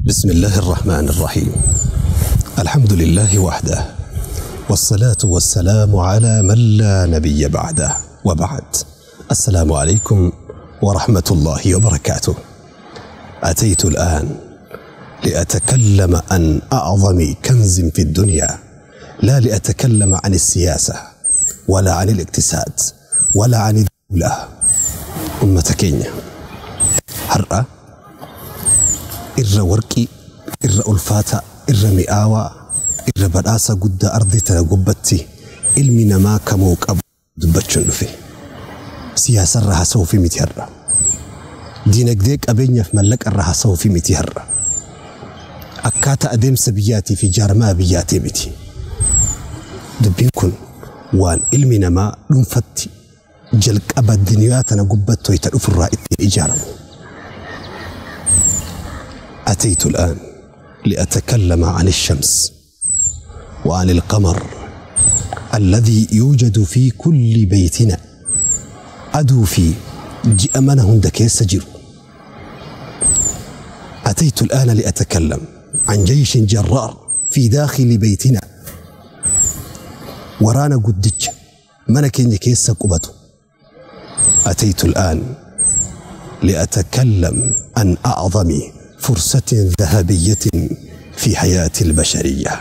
بسم الله الرحمن الرحيم. الحمد لله وحده، والصلاة والسلام على من لا نبي بعده، وبعد. السلام عليكم ورحمة الله وبركاته. أتيت الآن لأتكلم عن أعظم كنز في الدنيا، لا لأتكلم عن السياسة ولا عن الاقتصاد ولا عن الدولة. أمة كينيا هرأ irra warqii, irra ulfaata, irra mi'aawaa, irra badhaasa guddaa ardii tana gubbatti ilmi namaa kamuu qabu dubbachuun dhufe. Siyaasarra haasa'uu fi miti har'a. Diinagdee qabeenyaaf mallaqarra haasa'uu fi miti har'a. Akkaataa adeemsa biyyaatii fi jaarmaa biyyaatii miti. Dubbiin kun waan ilmi namaa dhuunfatti jalqaba duniyaa tana gubbatti wayita dhufurraa ittiin ijaaramu. أتيت الآن لأتكلم عن الشمس وعن القمر الذي يوجد في كل بيتنا. أدو في جأمنه هندكيس جرو. أتيت الآن لأتكلم عن جيش جرار في داخل بيتنا. ورانا قدج منكين كيس قبته. أتيت الآن لأتكلم عن أعظم فرصة ذهبية في حياة البشرية.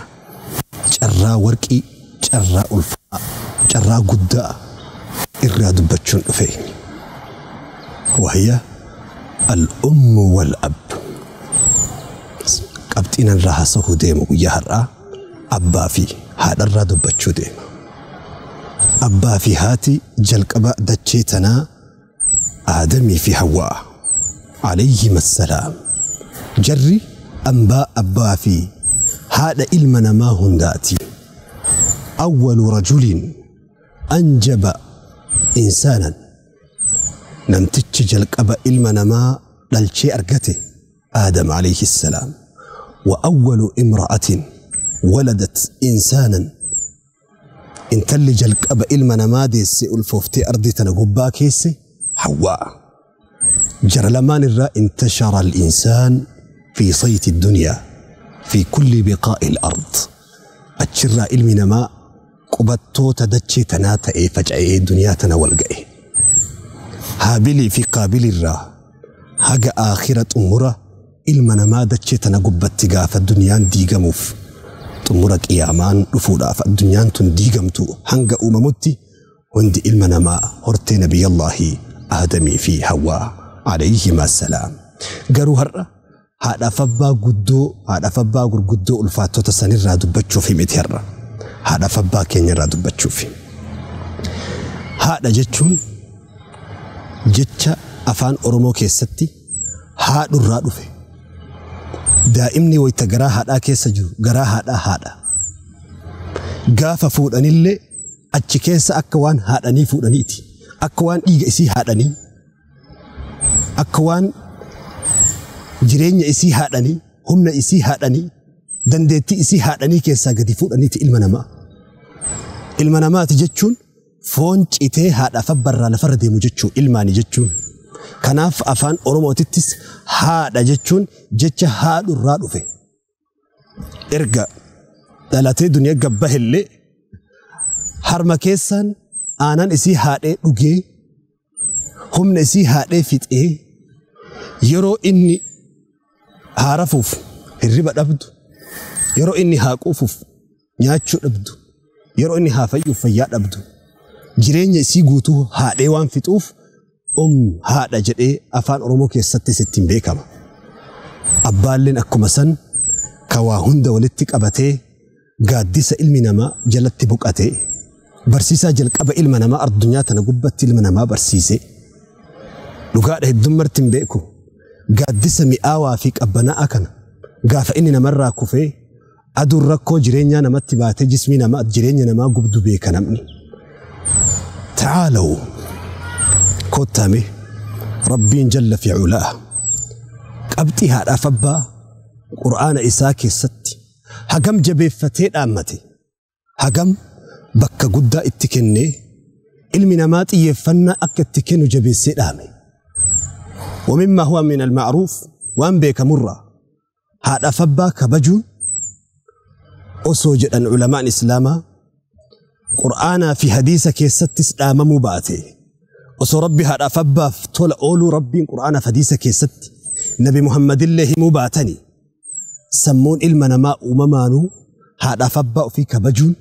جرى ورقي، جرى ألفاء، جرى قداء إراد بتشن فيه، وهي الأم والأب. قبطين الرهاسه ديم ويهرأ أبا في هذا الراد بتشو ديم. أبا في هاتي جلقبا دتشيتنا آدمي في حواء عليهما السلام. جري أنباء أبا في هذا إلمنا ما هنداتي. أول رجل أنجب إنسانا نمتج جلقب إلمنا ما للشي أرقته آدم عليه السلام. وأول امرأة ولدت إنسانا انتل جلقب إلمنا ما ديسي ألفوفتي أرضي تنقبا كيسي حواء. جرلمان الراء انتشر الإنسان في صيت الدنيا في كل بقاء الأرض. أتشرى إلمنا ما قبطو تدتشي تناتا إيه فجأة الدنيا تنولقئ. هابلي في قابل الراء هجا آخرة أمورة إلمنا ما دتشي تنقبت تقاف الدنيا ديقموف تمرك إيامان رفودا فالدنيا تنديقمتو هنجا أممتي وندي إلمنا ما هرتي نبي الله آدمي في حواء عليهما السلام. قالوا هرة هذا فبا قدو، هذا فبا قدو الفاتو تسنير رادو بتشوفي متهرة. هذا فبا كين رادو بتشوفي. هذا جتشون جتشا أفان أرمو كيستي هذا الرادو في دائمني ويتجرا هذا كيسجو جرا هذا هذا قاف فود أني اللي أتشكيس أكوان هذا ني فود أنيتي أكوان إيجا إسي هذا ني أكوان jireenya isii haadhanii, humna isii haadhanii, dandeettii isii haadhanii keessaa gadi fuudhaniiti ilma namaa. Ilma namaati jechuun foon citee haadhaaf abbarraa lafarra deemu jechuun ilmaani jechuun. Kanaaf afaan Oromootittis haadha jechuun jecha haadhurraa dhufe. Erga dhalatee duniyaa gabbahellee harma keessaan aanan isii haadhee dhugee, humna isii haadhee fixee, yeroo inni haarafuuf hirriba dhabdu, yeroo inni haaquufuuf nyaachuu dhabdu, yeroo inni haafayyuuf fayyaa dhabdu, jireenya isii guutuu haadhee waan fixuuf haadha jedhee afaan Oromoo keessattis ittiin beekama. Abbaalleen akkuma san kawaa hunda walitti qabatee gaaddisa ilmi namaa jalatti boqatee barsiisaa jalqaba ilma namaa addunyaa tana gubbatti ilma namaa barsiise. Dhugaadha hedduun marti hin beeku. Gaaddisa mi'aawaa fi qabbanaa'aa kana gaafa inni namarraa kufee aduun rakkoo jireenyaa namatti baatee jismii namaa jireenya namaa gubdu beeka namni. Ta'aalaw kottaame Rabbiin jalla fi culaa qabxii haadhaaf abbaa qur'aana isaa keessatti hagam jabeeffatee dhaammate, hagam bakka guddaa itti kennee ilmi namaa xiyyeeffannaa akka itti kennu jabeessee dhaame. ومما هو من المعروف وان بك مرة Haadhaaf abbaa kabajuun osoo jedhan ulamaan Islaamaa Qur'aanaa fi hadiisa keessattis dhaamamuu baate. Osoo Rabbi haadhaaf abbaaf tola ooluu Rabbiin Qur'aanaa fi hadiisa keessatti Nabi Muhammadillee himuu baatanii sammuun ilma namaa uumamaanuu haadhaaf abbaa ofii kabajuun,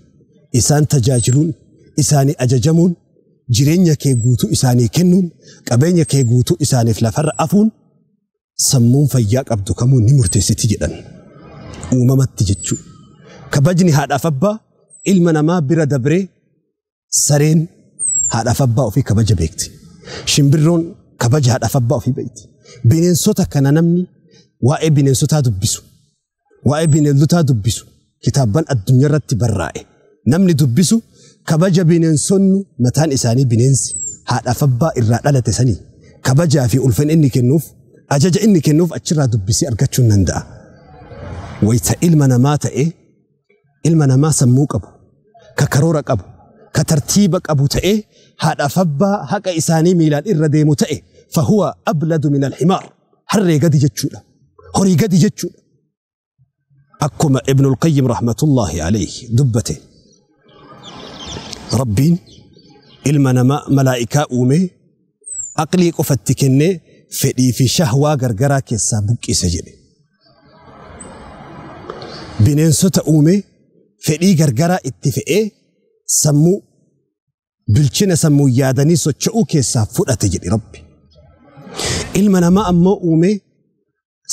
isaan tajaajiluun, isaanii ajajamuun, jireenya kee guutuu isaanii kennuun, qabeenya kee guutuu isaaniif lafarra afuun sammuun fayyaa qabdu kamuu ni murteessiti jedhan. Uumamatti jechuudha. Kabajni haadhaaf abbaa ilma namaa bira dabree sareen haadhaaf abbaa ofii kabaja beekti. Shimbirroon kabaja haadhaaf abbaa ofii beekti. Bineensota kana namni waa'ee bineensotaa dubbisu, waa'ee bineeldotaa dubbisu kitaabban addunyaa irratti barraa'e. Namni dubbisu kabaja bineensonni mataan isaanii bineensi haadhaaf abbaa irraa dhalate sanii kabajaa fi ulfina inni kennuuf, ajaja inni kennuuf achirraa dubbisee argachuu hin danda'a. Wayita ilma namaa ta'ee, ilma namaa sammuu qabu, ka karoora qabu, ka tartiiba qabu ta'ee haadhaaf abbaa haqa isaanii miilaan irra deemu ta'e fahuwa abladu min alhimaar, harree gadi jechuudha, horii gadi jechuudha. Akkuma Ibnul Qayyim rahmatullahi alayhi dubbate, Rabbiin ilma namaa malaa'ikaa uumee aqlii qofatti kennee fedhii fi shahwaa gargaraa keessaa buqqise jedhe. Bineensota uumee fedhii gargaraa itti fe'ee sammuu bilchina sammuu yaadanii socho'uu keessaa fudhate jedhe Rabbi. Ilma namaa ammoo uumee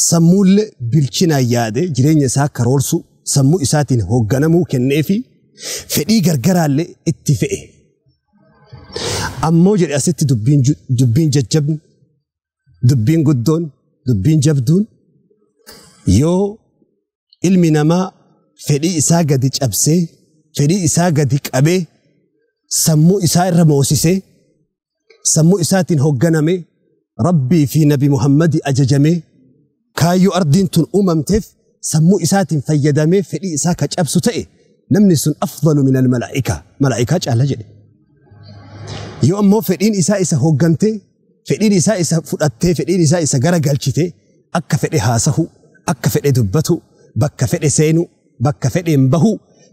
sammuullee bilchinaan yaadee jireenya isaa karoorsuu sammuu isaatiin hoogganamuu kenneefi fedhii gargaraallee itti fe'e. Ammoo jedhe asitti dubbiin jajjabni, dubbiin guddoon, dubbiin jabduun yoo ilmi namaa fedhii isaa gadi cabsee, fedhii isaa gadi qabee, sammuu isaa irra moosisee, sammuu isaatiin hoogganame, Rabbii fi Nabi Muhammadii ajajamee, kaayyoo ardiin tun uumamteef sammuu isaatiin fayyadamee fedhii isaa ka cabsu ta'e namni sun afdalu min almalaa'ikaa, malaa'ikaa caala jedhe. Yoo ammoo fedhiin isaa isa hooggantee, fedhiin isaa isa fudhattee, fedhiin isaa isa garagalchitee akka fedhe haasahu, akka fedhe dubbatu, bakka fedhe seenu, bakka fedhe hin bahu,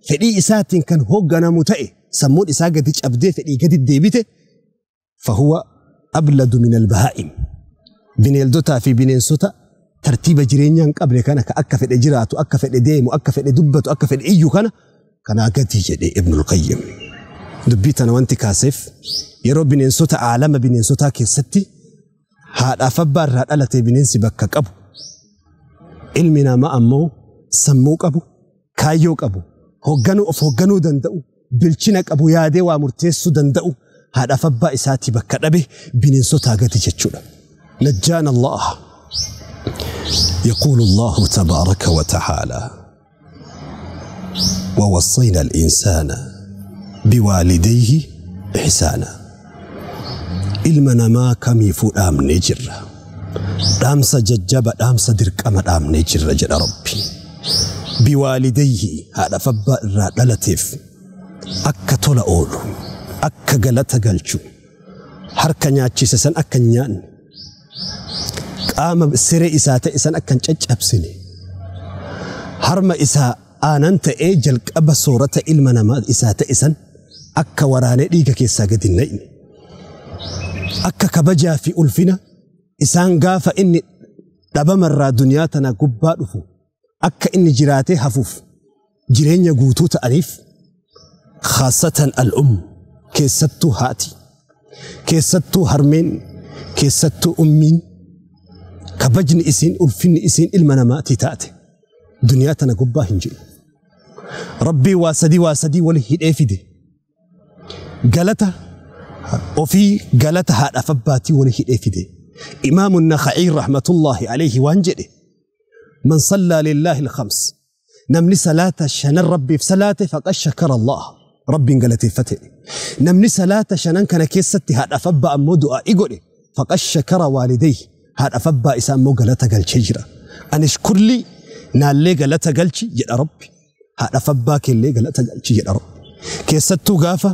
fedhii isaatiin kan hoogganamu ta'e sammuun isaa gadi cabdee fedhii gadi deebite fahuwa abladu min albahaa'im. Bineeldotaa fi bineensota tartiiba jireenyaa hin qabne kana ka akka fedhe jiraatu, akka fedhe deemu, akka fedhe dubbatu, akka fedhe iyyu kana kanaa gadi jedhe Ibnul Qayyim. Dubbii tana wanti kaaseef yeroo bineensota aalama bineensotaa keessatti haadhaaf abbaa irraa dhalate bineensi bakka qabu, ilmi namaa ammoo sammuu qabu, kaayyoo qabu, hoogganuu of hoogganuu danda'u, bilchina qabu, yaadee waa murteessuu danda'u haadhaaf abbaa isaatii bakka dhabe bineensotaa gadi jechuudha. Najjaana Allah. يقول الله تبارك وتعالى: ووصينا الإنسان بوالديه إحسانا. ilma namaa kamiifuu dhaamnee jirra. Dhaamsa jajjaba, dhaamsa dirqama dhaamnee jirra jedha Rabbi. Biwaalidayhi, haadhaaf abbaa irraa dhalateef akka tola oolu, akka galata galchu, harka nyaachise san akka hin nyaanne, qaama siree isaa ta'e san akka hin caccabsine, harma isaa aanan ta'ee jalqaba soorata ilma namaa isaa ta'e san akka waraanee dhiiga keessaa gadi hin naqne, akka kabajaa fi ulfina isaan gaafa inni dhabamarraa duniyaa tana gubbaa dhufu akka inni jiraatee hafuuf jireenya guutuu ta'aniif, khaasatan al-um, keessattuu haati, keessattuu harmeen, keessattuu ummiin, kabajni isiin ulfinni isiin ilma namaatii taate duniyaa tana gubbaa hin jiru. Rabbii waa sadii waa sadii wal hidhee fide. Galata ofii galata haadhaaf abbaatii wal hidhee fide. Imaamu Nakhaciin rahmatullahi alayhi waan jedhe: من صلى لله الخمس، namni salaata shanan Rabbiif salaate, faqad shakara Allah, Rabbiin galateeffate. Namni salaata shanan kana keessatti haadhaaf abbaa ammoo du'aa godhe, faqad shakara waalidayhi, haadhaaf abbaa isaa ammoo galata galchee jira. Anishkur lii, naallee galata galchi jedha Rabbi, haadhaaf abbaa keellee galata galchi jedha Rabbi. Keessattuu gaafa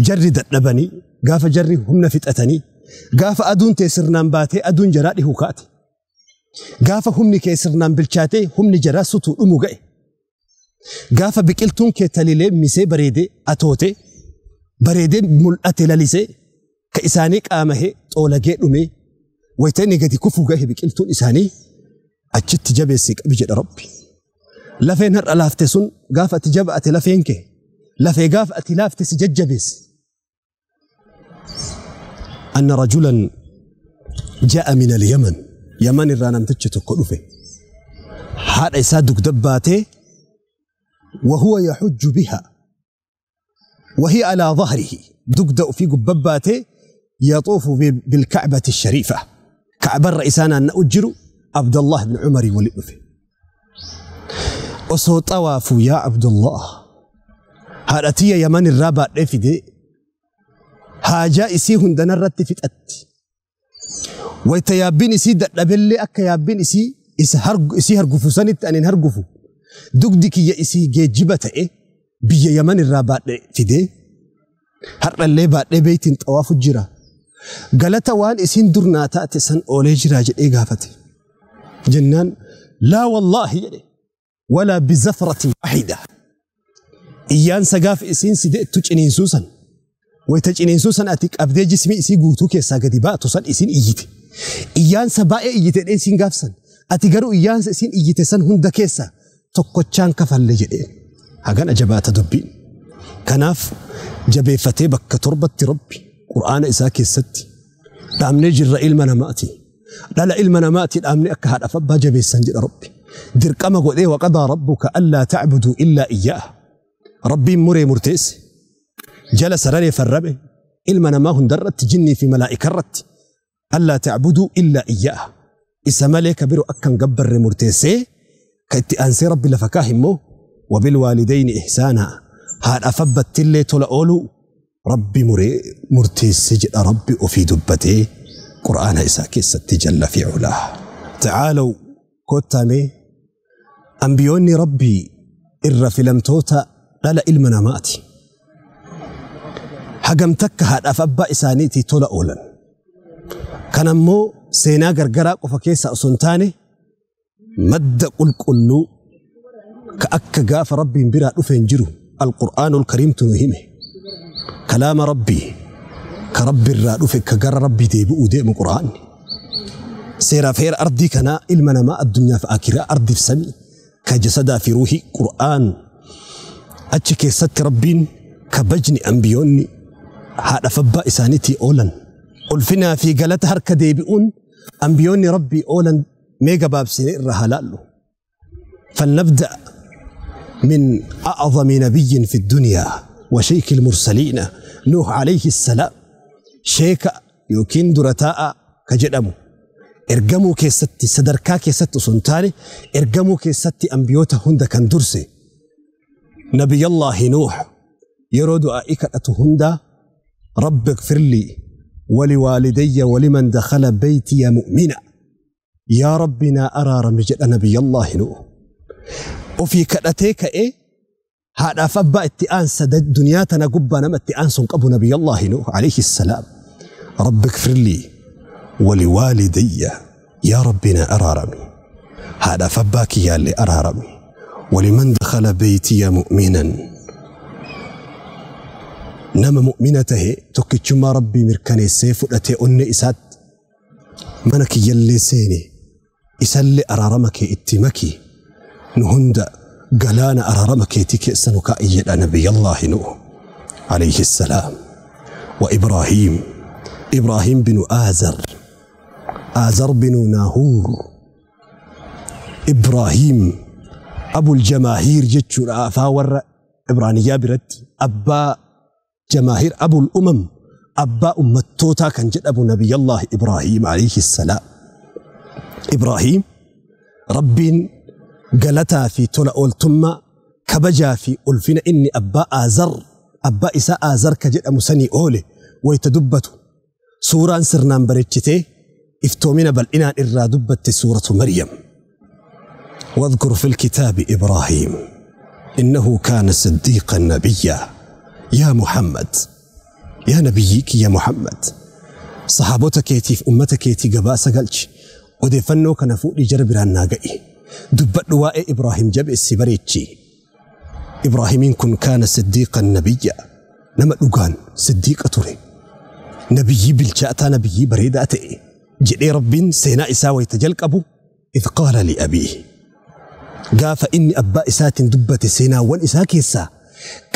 jarri dadhabanii, gaafa jarri humna fixatanii, gaafa aduun tee sirnaan baatee aduun jaraa dhihu kaate. Gaafa humni kee sirnaan bilchaatee humni jaraa sutuu dhumu ga'e. Gaafa biqiltuun kee talilee misee bareedee atoote bareedee mul'ate lalisee ka isaanii qaamahee xoolagee dhumee wayita inni gadi kufuu gahe biqiltuun isaanii achitti jabeessee qabi jedha Rabbi. Lafeen har'a laafte sun gaafa ati jabaate lafeen kee lafee gaafa ati laafte si jajjabeesse. Anna rajulan ja'a min al-Yaman. Yaman irraa namtichi tokko dhufe. Haadha isaa dugda baatee وهو يحج بها وهي على ظهره دقدأ في قبباته يطوف بالكعبة الشريفة. كعبة الرئيسان أن أجر عبد الله بن عمر ولئفه أصو طواف يا عبد الله هارتي يمن الرابع رفدي هاجا إسي هندنا الرتفت أت ويتيابين إسي دقبلي أكا يابين إسي إسي هرقفو سنة أن هرقفو dugdi kiyya isii geejjiba ta'e biyya Yaman irraa baadhee fidee har'allee baadhee beeytiin xawaafu jira. Galata waan isiin durnaa taate san oolee jira jedhee gaafate. Jennaan laa wallaahi jedhe walaa bizafratin waahida. Iyyaansa gaafa isiin si deettu ciniinsuu san wayita ciniinsuu san ati qabdee jismii isii guutuu keessaa gadi baatu san isiin iyyite. Iyyaansa baay'ee iyyite dhee isiin gaafsan ati garuu iyyaansa isiin iyyite san hunda keessaa tokkochaan kafalle jedheen. Hagan ajabaata dubbiin. Kanaaf jabeeffatee bakka torbatti Rabbi Qur'aana isaa keessatti dhaamnee jirra ilma namaati. Dhala ilma namaati dhaamnee akka haadhaaf abbaa jabeessan jedha Rabbi. Dirqama godhee waqadaa rabbuka allaa ta'buduu illaa iyyaah. Rabbiin muree murteesse. Jala sararee farrabe ilma namaa hundarratti jinnii fi malaa'ikarratti allaa ta'buduu illaa iyyaah. Isa malee ka biroo akka hin gabbarre murteessee كنت أنسي ربي لفكاهمو وبالوالدين إحسانا هاد أفبت اللي تلا أولو ربي مرتي سجد ربي وفي دبتي قرآن إساكي ستجل في علاه. تعالوا كتامي أنبيوني ربي إر في لمتوتا لا إلمنا ماتي حقمتك هاد أفبا إسانيتي تلا أولا كان مو سينا غرغرا وفكيسا أسنتاني مد قل كله كأك قاف ربي برا أفنجره القرآن الكريم تنهمه كلام ربي كرب الرا كجر ربي ديب وديم قرآن سيرا فير أرضي كنا إلمنا ما الدنيا في آخرة أرضي في سمي كجسدا في روحي قرآن أتشكي ست ربين كبجني أنبيوني هذا فبا إسانتي أولا ألفنا في قلت هرك ديبئون أنبيوني ربي أولا ميجا باب سنين رهلالو. فلنبدأ من أعظم نبي في الدنيا وشيخ المرسلين نوح عليه السلام. شيخ يوكين درتاء كجدمو إرجمو كيستي سدركا كيستي سنتاني إرجمو كيستي أنبيوتا هندا كان درسي نبي الله نوح يرود أئكة هندا رب اغفر لي ولوالدي ولمن دخل بيتي مؤمنا يا ربنا أرى رمجد نبي الله نوح وفي كأتيك إيه هذا فبا اتئان سد دنياتنا قبنا ما اتئان سنقب نبي الله نوح عليه السلام رب اغفر لي ولوالدي يا ربنا أرى رمي هذا فباك يا اللي أرى رمي ولمن دخل بيتي مؤمنا نما مؤمنته تكتشما ربي مركني السيف التي أني إسات منك يلي سيني إسلي أرارمك اتمكي نهند قلانا أرارمك تكي سنكائي نبي الله نوح عليه السلام. وإبراهيم إبراهيم بن آزر آزر بن ناهور إبراهيم أبو الجماهير جتشور فاور إبرانية برت أبا جماهير أبو الأمم أبا أمتوتا كان جد أبو نبي الله إبراهيم عليه السلام. إبراهيم رب قالتا في تلا أولتما كبجا في ألفنا إني أبا آزر أبا إساء آزر كجد أمسني أولي ويتدبتو سورة سرنان بريتشتي افتومنا بل إنا إرى دبت سورة مريم. واذكر في الكتاب إبراهيم إنه كان صديقا نبيا. يا محمد يا نبيك يا محمد صحابتك يتي في أمتك يتي قباسة قالش Odeeffannoo kana fuudhii jara biraan naa ga'i. Dubbadhu waa'ee Ibraahim jabeessi bareechi. Ibraahimiin kun kaana siddiiqan nabiyya. Nama dhugaan siddiiqa ture. Nabiyyii bilchaataa nabiyyii bareedaa ta'e. Jedhee Rabbiin seenaa isaa wayita jalqabu idh qaala liabiihi. Gaafa inni abbaa isaatiin dubbate seenaawwan isaa keessaa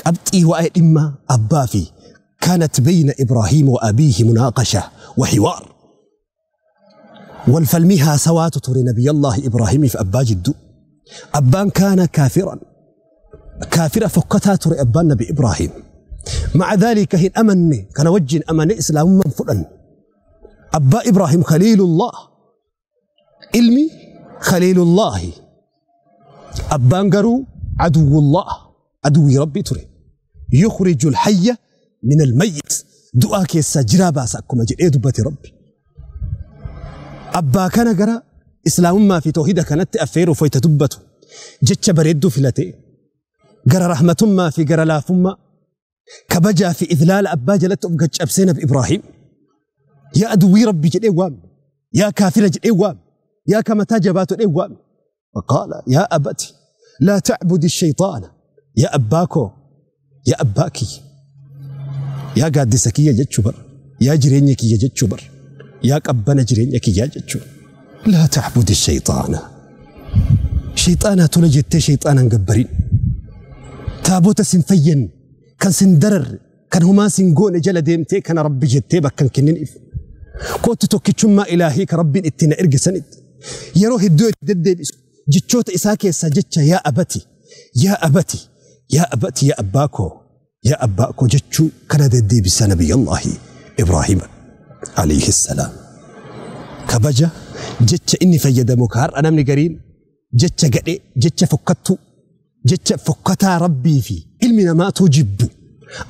qabxii waa'ee dhimma abbaa fi كانت بين إبراهيم وأبيه مناقشة وحوار والفلمها سوات تري نبي الله إبراهيم في أبا جدو. أبان كان كافرا كافرا فكتها تري أبان نبي إبراهيم. مع ذلك هن أمني كان وجه أمن إسلام من فلن. أبا إبراهيم خليل الله علمي خليل الله. أبان قرو عدو الله عدو ربي تري يخرج الحي من الميت. دعاء كيسا جرابا سأكما جئ دبتي ربي. أبا كان قرأ إسلام ما في توحيد كانت أفير فيت دبته جتش بريدو فلتي قرأ رحمة ما في قرأ لا فما كبجا في إذلال أبا جلت أبقى أبسينا بإبراهيم. يا أدوي ربي جئ وام يا كافر جئ وام يا كما تجبات وام. فقال يا أبتي لا تعبد الشيطان. يا أباكو يا أباكي يا قادسكي يا جتشبر يا جرينيكي يا جتشبر يا قبنا جرينيكي يا جتشبر. لا تعبد الشيطان. شيطانا تلجت شيطانا قبرين تابوت سنفين كان سندرر كان هما سنقون جل ديمتي كان ربي جتي بكن كنين إف كنت توكيتشما إلهي كربي اتنا إرقسند يروح الدو دد جتشوت إساكي سجتش يا أبتي يا أبتي يا أبتي يا أباكو يا أباكو جتشو كان ددي بسنبي الله إبراهيم عليه السلام. كبجة جتش إني فيدمك هر أنا من قرين جتش قدي جتش فكتو جتش فكتا ربي في علمنا ما تجب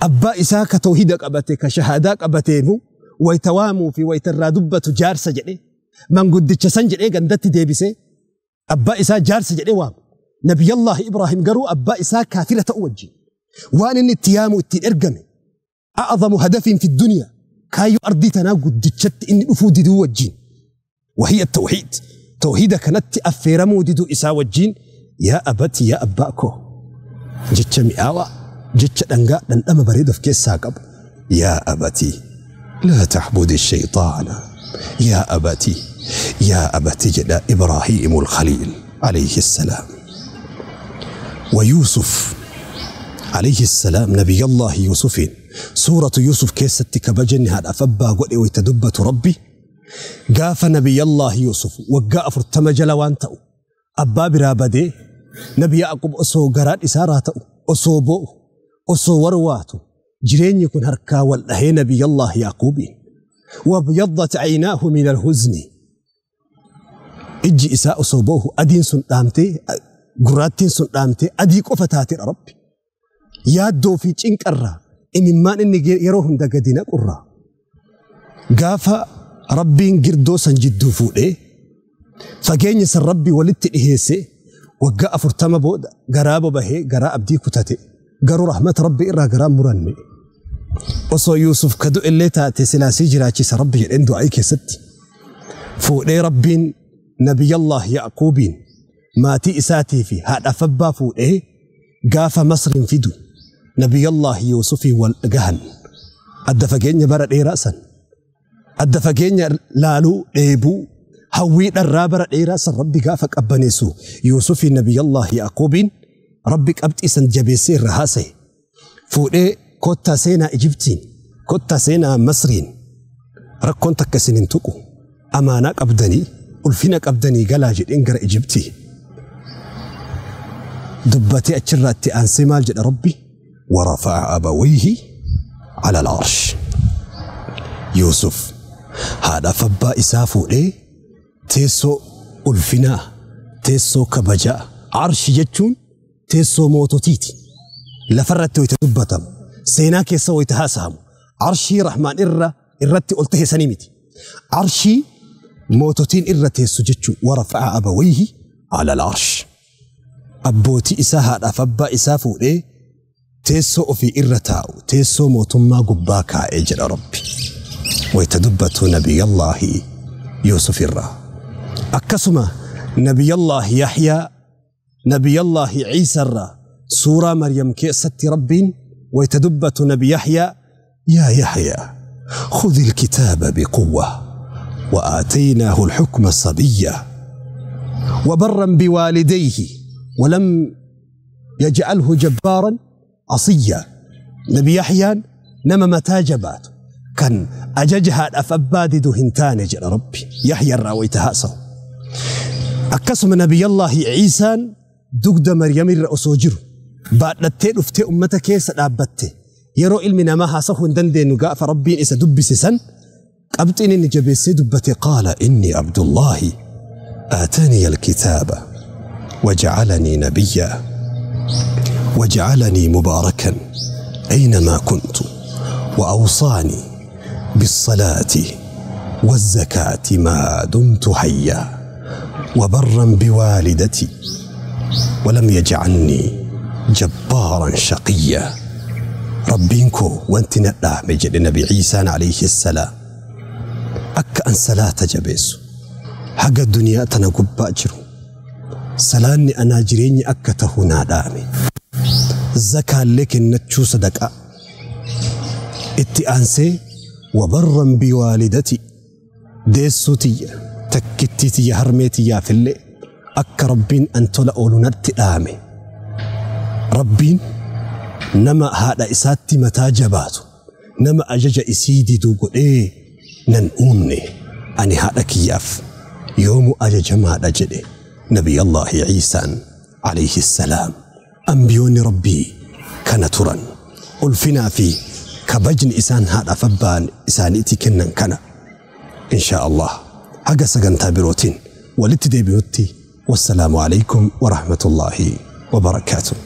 أبا إساك توحيدك أبتك شهادك أبتيمو ويتوامو في ويترادبة جارسة جدي من قد سنجدي قندت ديبسي أبا إسا جارسة جدي وام. نبي الله إبراهيم قروا أبا إسا كافرة أوجي وأن إن التيام والترجمة أعظم هدف في الدنيا كايو أرضي تناقض دتشت إن أفود دو الجين وهي التوحيد. توحيد كانت أفيرمو دو إسا والجين. يا أبتي يا أباكو جتش مئاوة جتش دنقا دنقا بريد في كيس ساقب. يا أبتي لا تعبد الشيطان. يا أبتي يا أبتي جدا إبراهيم الخليل عليه السلام. ويوسف عليه السلام نبي الله يوسف سورة يوسف كيست كبجن هذا فبا قل ويتدبت ربي قاف نبي الله يوسف وقاء فرتمجل وانتو أبا برابدي نبي يعقوب أسو قران إساراتو أسو بو أسو ورواتو جرين يكون هركا والأهي نبي الله يعقوبين وابيضت عيناه من الحزن. إجي إساء أصوبوه أدين سنتامتي قراتين سنتامتي أدي قفتاتي ربي يادو في چنكرة إن ما إني يروهم دقدينا قرة قافا ربي قردو سنجدو فوله فجين يسر ربي ولدت إهيسي وقاء فرتما بود قرابو بهي قراء أبدي كتاتي قرو رحمة ربي إرى قرام مرني وصو يوسف كدو اللي تاتي سلاسي جراجي سربي اندو عيك ست فوله ربين نبي الله يعقوبين ماتي إساتي في هذا فبا فوله قاف مصر فدو نبي الله يوسف والجهن أدفقين برد إيه رأسا أدفقين لالو إيبو هوي الرابر إيه رأسا ربي قافك أبنيسو يوسف نبي الله يعقوبين ربك أبت إسن جبيسي رهاسي فوله كوتا سينا إجبتين كوتا سينا مصرين ركون تكسنين تقو أمانك أبدني ألفينك أبدني قلاجد إنقر إجبتي دبتي أتشرت أنسي مال جد ربي ورفع أبويه على العرش. يوسف هذا فبا إسافو ليه تيسو ألفنا تيسو كبجا عرش جتشون تيسو موتوتيتي لفرت ويتدبتم سينا كيسو ويتهاسهم عرشي رحمن إرى إرتي قلته سنيمتي عرشي موتوتين إرى تيسو جتشو ورفع أبويه على العرش. أبوتي إساها أفبا إسافو ليه teessoo ofii irra taa'u teessoo mootummaa gubbaa kaa'ee jedha Rabbi. Wayita dubbatu Nabiyallaahi Yuusuf irraa. Akkasuma Nabiyallaahi Yaxyaa Nabiyallaahi Ciisarraa suuraa Maryam keessatti Rabbiin wayta dubbatu Nabi Yaxyaa yaa Yaxyaa خذ الكتاب بقوة وآتيناه الحكم صبيا وبرا بوالديه ولم يجعله جبارا عصيا. نبي يحيى نما متى جبات كان أججها أفبادد هنتان جل ربي يحيى الراويت هاسو. أكسم نبي الله عيسى دقد مريم الرأسوجر بعد نتين أفتي أمتك سنابته يرو علمنا ما هاسه دندن نقاف ربي إسا دبس سن قبطين إن جبس دبتي قال إني عبد الله آتاني الكتاب وجعلني نبيا وجعلني مباركا أينما كنت وأوصاني بالصلاة والزكاة ما دمت حيا وبرا بوالدتي ولم يجعلني جبارا شقيا. ربينكو وانت ندع مجد النبي عيسى عليه السلام أك أن صلاة جبيسو حق الدنيا تنقب أجرو سلاني أنا جريني أك تهونا دامي الزكاة لك النتشو صدقاء اتئانسي وبرا بوالدتي ديسوتي تكتيتي هرميتي يا فلي أك ربين أن تلأولو نتئامي ربين نما هذا إساتي متى جباتو نما أجج إسيدي دوغو إيه نن أمني أني هذا كياف يوم أجج ما أجده نبي الله عيسى عليه السلام. أنبيوني ربي كان ترا ألفنا في كبجن إسان هذا فبان إسانيتي كنن كان إن شاء الله حق سجن تابروتين ولتدي بيوتي. والسلام عليكم ورحمة الله وبركاته.